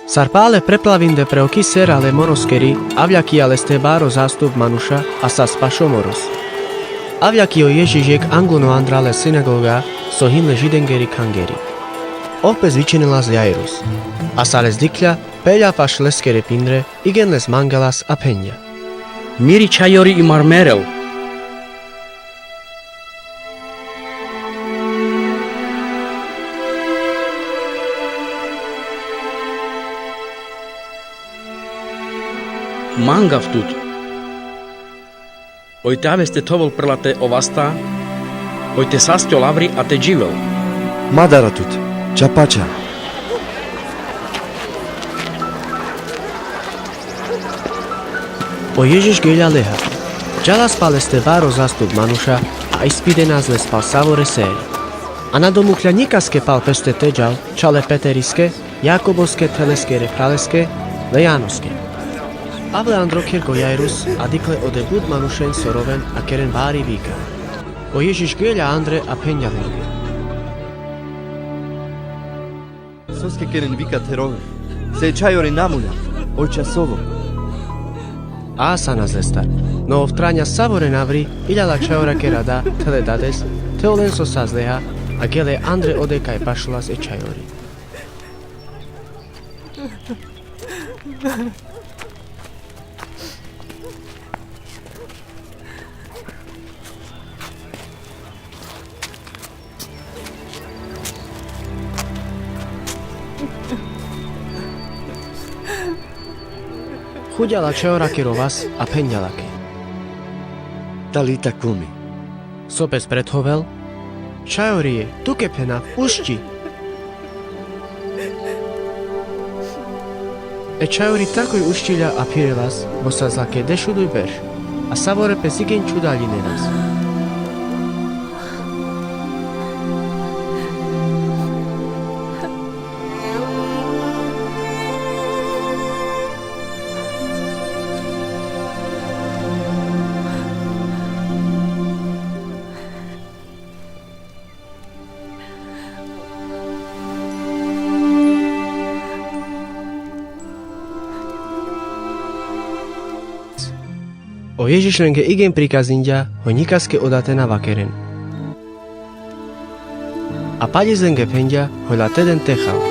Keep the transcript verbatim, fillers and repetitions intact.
Sar pale preplavinde pre o ki sera le moroskeri, avľakija leste baro zastup manuša, a sas pašo moros. Avľakija o Ježiš jekh anglun o Andra le sinagoga, so hin le Židengeri khangeri. Ov pes vičinela Jairus. A sar les dikhľa, peľa paš leskere pindre, igen les mangelas a phenďa: Miri čhajori i mar merel. Mangav tut. Oj te aveste thovel prela te ovasta, oj te sastel avri a te dživel. Ma dara tut, čapača. O Ježiš geľa leha. Džalas pal leste baro zastup manuša, a ispidenas les pal savore seri. A na domukhľa ňikaske pal peste te džal, čhale Peteriske, Jakoboske the leskere phraleske, le Janoske. Avle andro kher ko Jairus, a dikhle ode but manušen so roven a keren bari vika. O Ježiš geľa andre a phenďa lenge: Soske keren vika the roven? Se e čhajori na muľa, oj časovo. A asanas lestar. No ov traňa savoren avri, iľa la čhajorake rada, the le dades, the olen so sas leha, a gele andre ode kaj pašolas e čhajori. Chuďa la čhajorakero vas a phenďa lake: Talita kumi. So pes prethovel: Čhajorie, tuke phenav, ušči. E čhajori takoj uščiľa a phirelas, bo sas lake dešuduj berš, a savore pes igen čudaľinelas. O Ježiš lenge igen prikazinďa, hoj ňikaske odate na vakeren. A paľiz lenge phenďa, hoj la teden te chal.